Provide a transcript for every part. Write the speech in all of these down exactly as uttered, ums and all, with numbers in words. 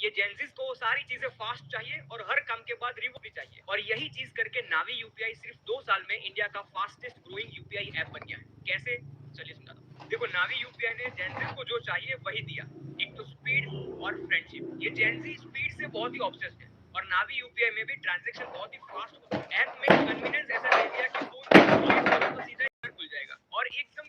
ये जेनजीज को सारी चीजें फास्ट चाहिए और हर काम के बाद रिवॉर्ड भी चाहिए, और यही चीज करके नावी यूपीआई सिर्फ दो साल में इंडिया का फास्टेस्ट ग्रोइंग यूपीआई ऐप बन गया है। कैसे? चलिए समझाता हूँ। देखो, नावी यूपीआई ने जेनजीज को जो चाहिए वही दिया। एक तो स्पीड और फ्रेंडशिप। ये जेनजी स्पीड से बहुत ही ऑब्सेस्ड है और नावी यूपीआई में भी ट्रांजैक्शन बहुत ही फास्ट होता है। ऐप में कन्वीनियंस ऐसा दे दिया कि फोन पे क्लिक करो तो सीधा खुल जाएगा और एकदम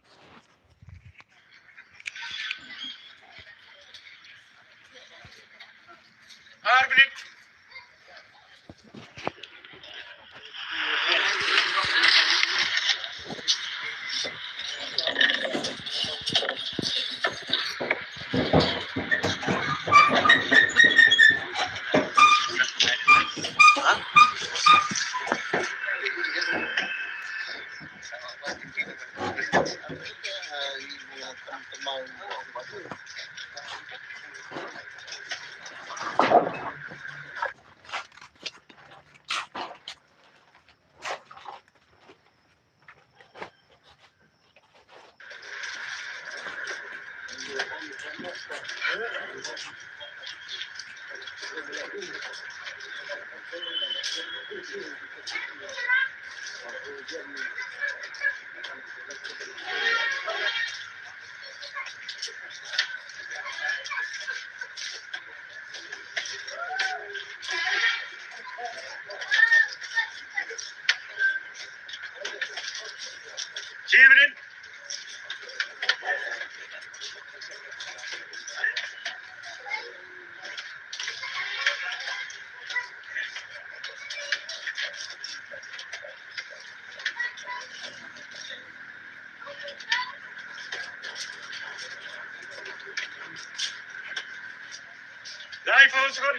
Rifles gun.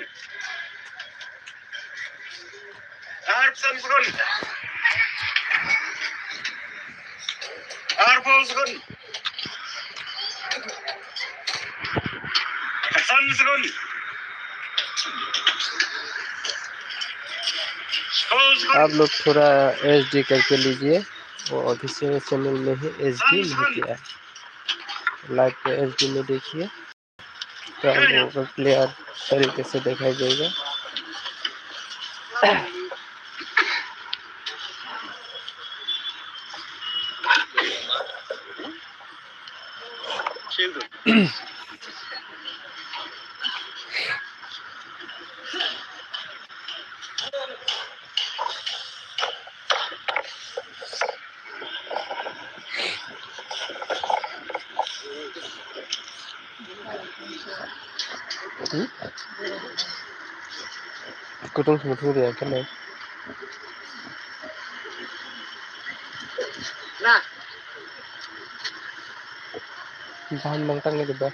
Arms gun. Arms gun. Arms gun. आप लोग थोड़ा एचडी करके लीजिए, वो ऑफिशियल चैनल में ही एचडी नहीं किया है। लाइव पे एचडी में देखिए, तो आप लोगों को क्लियर तरीके से दिखाई देगा। Hmm? Kutung sumutung dia kan ya. Nah. Bahan mangtang ni diba.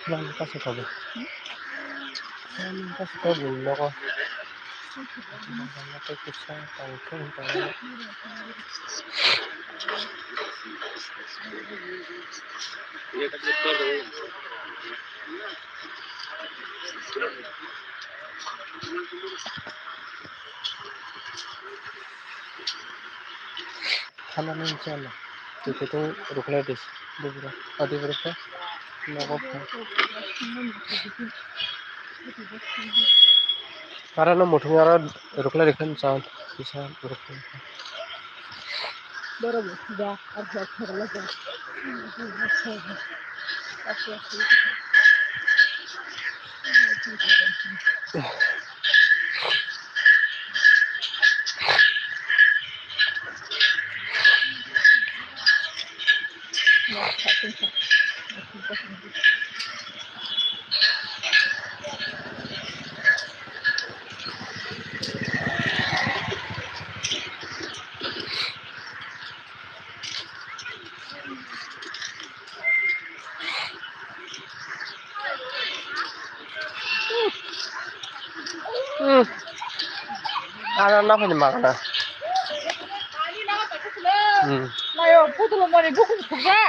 Nang kaso kabe. Nang kaso kabe nogo. Nang kaso kabe nogo. Thana nung chana. Twi kutung rukhlai di. Bubura. Adi bura khe. Nogo khe. Aro no muthung aro rukhlai rikha chan. Kisa rukhlai. Borok bo suda, ar hor hor laga. Hmm. Ano na phani magana. Hmm. Nayo, putlo mani bukum kuga.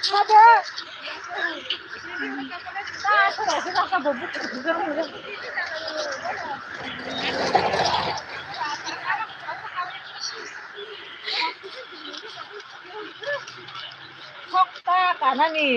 Haba. Hokta kanani.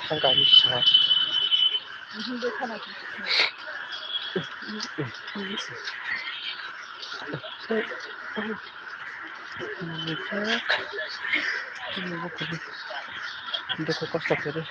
Thangkha hinwi sa. Dukha kosto khe de.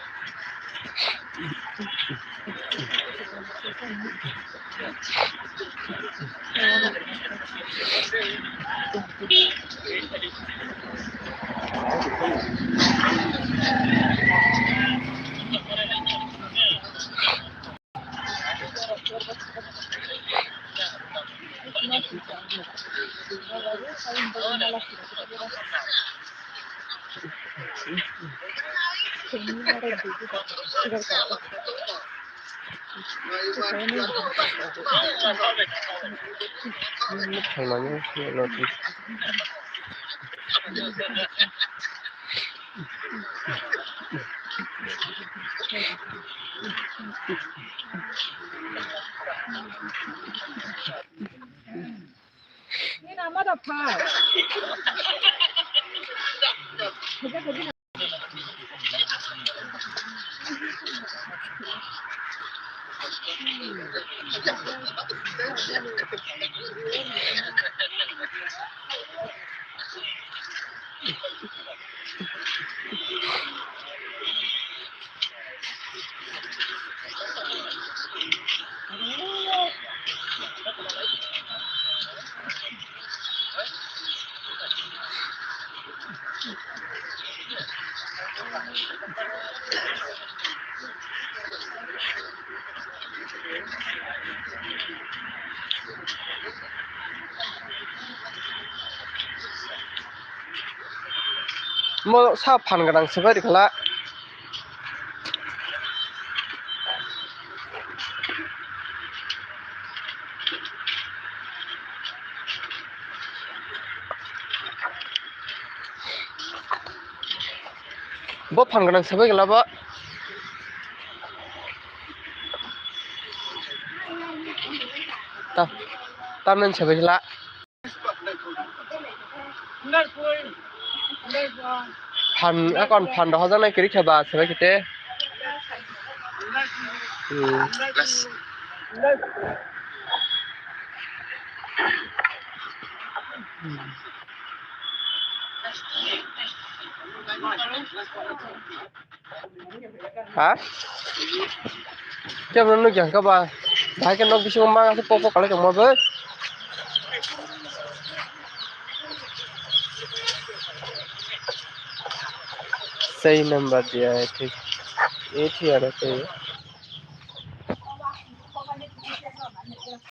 Mo sa phan gwnang se bai rikla. Bo phan gwnang se bai rikla bo. Ta, tamni se bai rikla. Phan, akon phan rok hojaknai kwrwi khe ba, se bai khe te. Hmm. Ha? Kebo nukya hwnkhe ba? Bahai khe nok bisingo ma khe pok pok kalai tongma bo. Sei number dia, thik. Eight ya na sei.